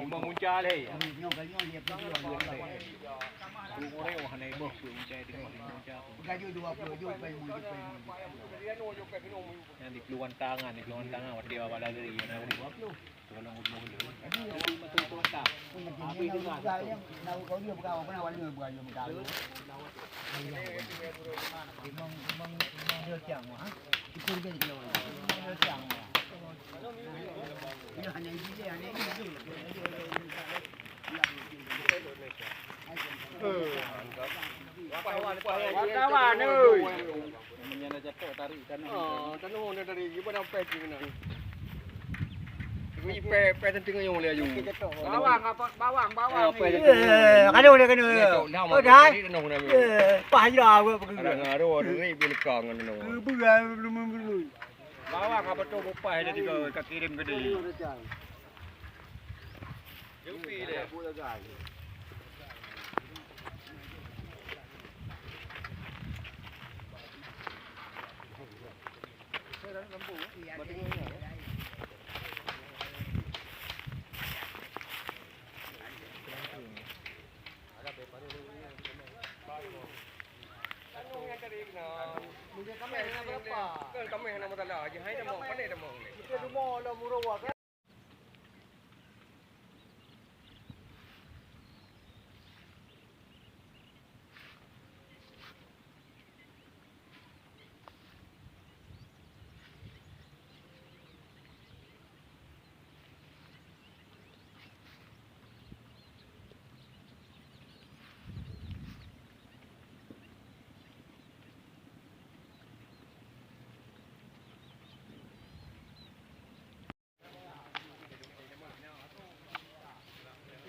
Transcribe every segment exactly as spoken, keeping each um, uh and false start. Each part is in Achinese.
Lima munca lé. Ureueng ureueng hana iboh peuet munca teungoh lima munca. Nyang di keuluan tangan, di keuluan tangan watèe awak lari, na ureueng. Wartawan, oi. Meunyoe na jatok, tarik tanoh. Oh, tanoh na tarik, gimana pet ni kena? Ipeh, peh teunteng nyoe lé aju. Bawang apa? Bawang, bawang. Eh, kanu dia kanu. Oh, dah. Pah ya, apa pergi? Ada ngaruh, ada ni bila kau ngene. Kebuah belum belum. Bawang apa tu bupah dia tiga ka kirim ke dia.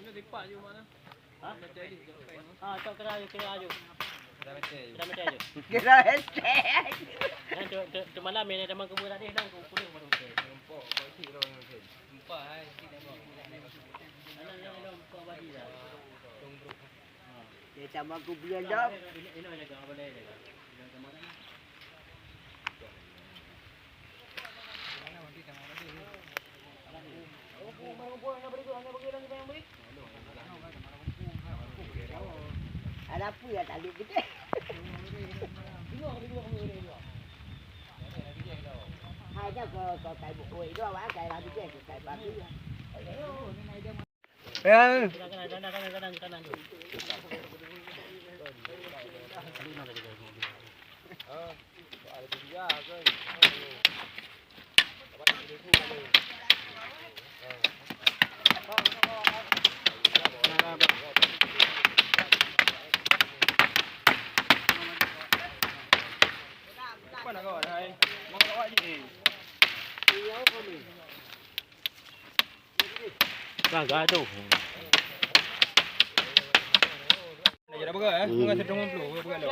Ini dipak je mana? Ha? Ah, cok kira aju, kira aju. Kira macam aju. Kira macam aju. Kira macam aju. Nah, tu, tu, tu malam ni, teman kubu tadi, nang kubu baru. Empat, hai, sini, bang. Anak, anak, anak, empat bagi dah. Dia sama aku bulan dah. Ada apa ya tadi kita? Hai dah ke, ke kai buku itu awak kai lagi ke kai babi. Ya. Gaga tu. Nak jadi apa ke, eh? Hmm. Dengan seratus lima puluh, apa ke lo?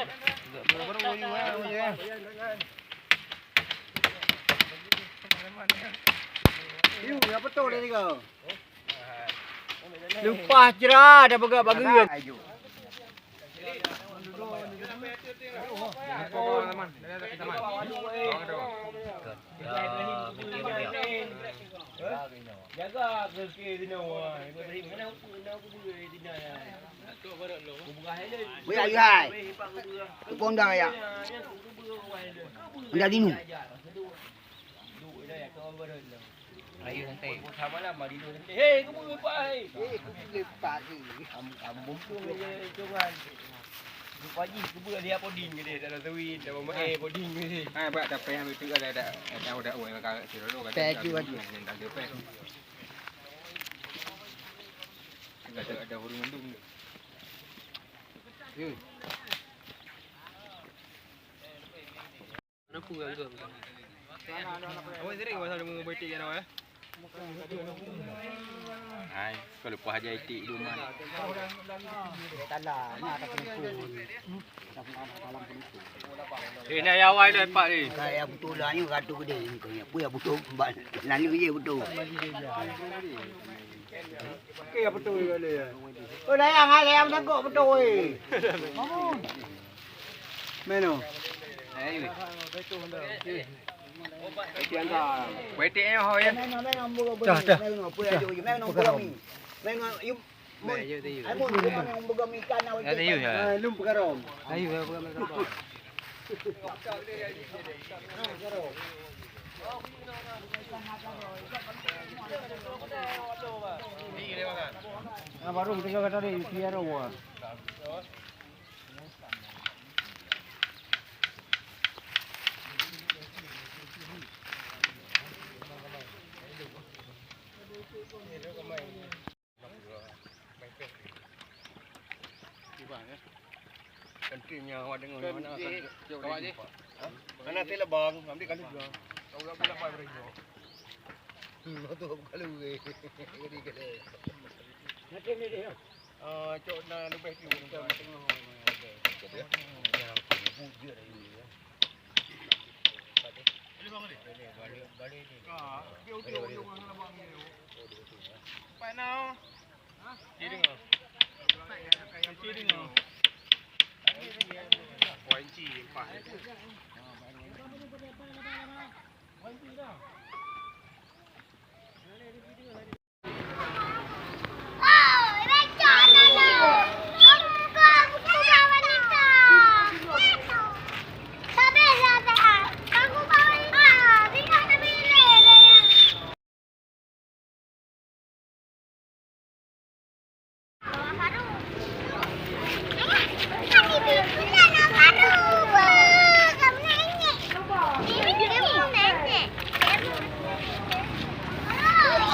Yu, apa tu dia tiga? Leupah jra dah peugah bageue. Weh, ayu hai. Tukang dah ya. Dah dinu. Ayo santai. Hei, kamu lepas, hei. Eh, kamu lepas, hei. Am-, am-, bumpung je, hitungan. Lepas ji, kamu ada apa ding ke dia? Tak ada duit, tak ada main, apa ding ke dia? Ah, bak, tapi yang itu ada, ada, ada, ada orang yang kagak sih, lalu kata tak ada duit, yang tak ada peh. Ada, ada orang mandum. Hmm. Hai, kalau leupah aja itik di rumah. Eh, nak ya awai dah empat ni. Kaya betul lah ni, ratu gede ni kau ni. Apa ya betul? Lalu je betul. Okey, apa tu kali ya? Oh, layang, ah, layang takut betul, weh. Meno. Hai. Wetek nyoe ho ya. Dah, dah. Dah. Peugah. Ya, ya, ya. Ayo, ya, peugah. Ah, baru kita kata dia, dia roh. Kan tim yang awak dengar mana kan. Cok, cok, cok. Ha? Mana ti labang, nanti kali dua. Kau dah pula pai beri. Hmm, tu bukan lu. Jadi kali. Nanti ni dia. Ah, cok na leubeh tu. Macam tengah. Jadi ya. Yang ibu dia dah ini ya. Balik, balik, balik. Ah, dia udah ujung sana bang dia. Pai now.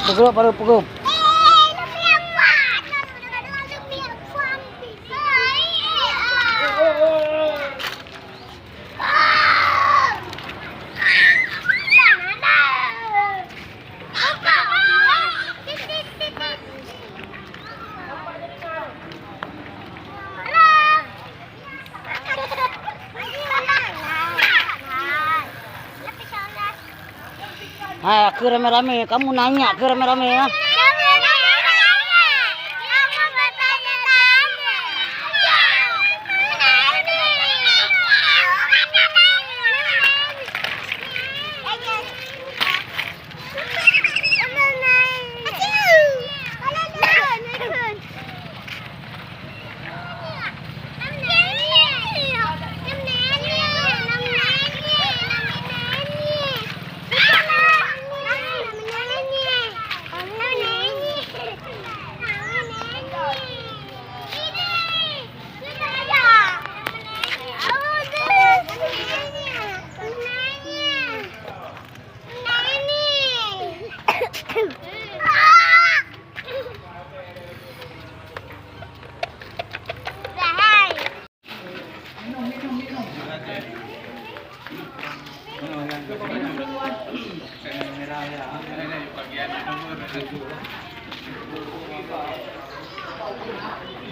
Peugrob, baru peugrob. Hai, keu ramé-ramé, kamu nanya keu ramé-ramé ya.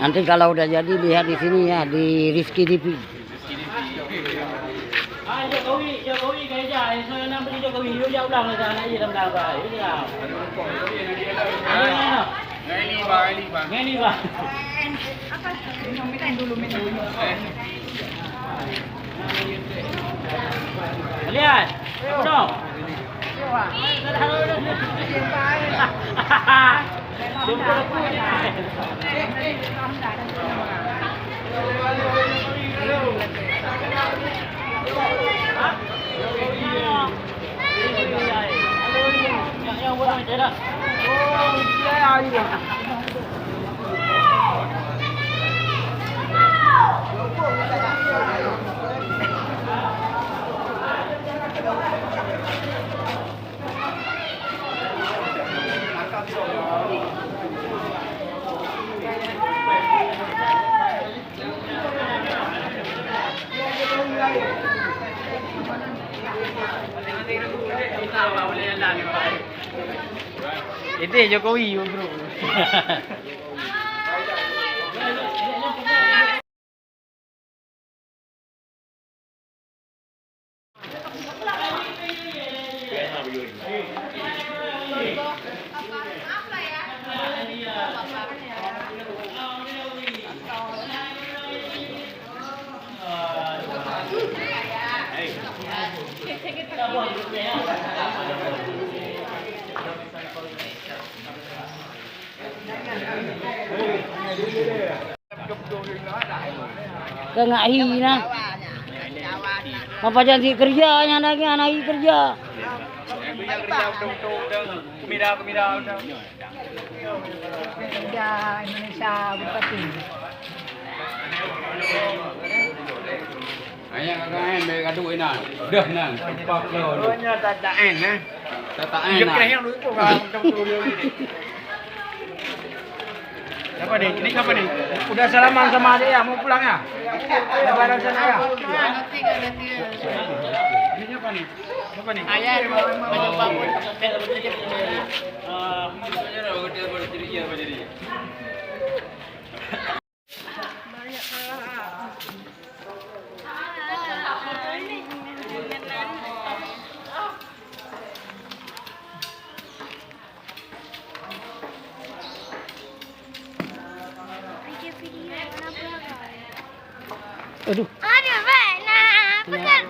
Nanti kalau udah jadi, lihat di sini ya, di Rizky T V. Ah, Jokowi, Jokowi ka ija, yang soal enam beli Jokowi, yuk jak ulang lah, nak iya dalam dalam, yuk jak. Ngai li ba, ngai li ba. Ngai li ba. Minum, minum dulu, minum dulu. Lihat, apa dong? Itu Jokowi, bro. Keu ngak hi na. Apa janji kerja nyang daging anak hi kerja. Indonesia Bupati. Ayah kakak eh, baik gaduh inan. Dah nan, tempat lo. Oh, nya tak tak en eh. Tak tak en. Siapa ni? Ini siapa ni? Udah salaman sama adik ya, mau pulang ya? Udah bareng sana ya? Ini siapa ni? Siapa ni? Ayah, mau, mau, mau. Aduh. Aduh, baik. Nah, apa kan?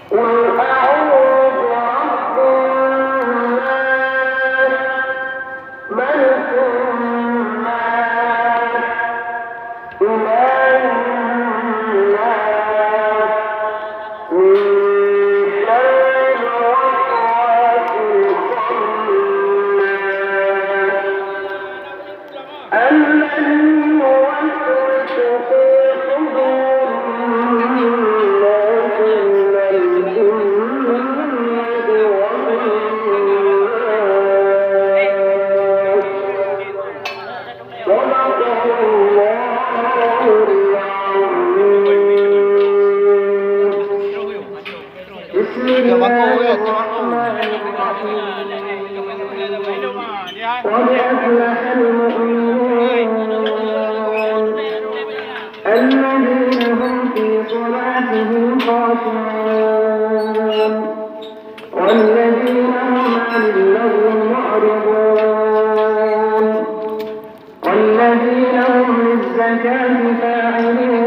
قل أعوذ برب الناس، ملك الناس، إله الناس، من شر الوسواس الخناس، الذي يوسوس في صدور الناس من الجنة والناس. صدق الله العظيم. بسم الله الرحمن الرحيم. قد أفلح المؤمنون الذين هم في صلاتهم خاشعون والذين هم عن اللغو معرضون والذين هم للزكاة فاعلون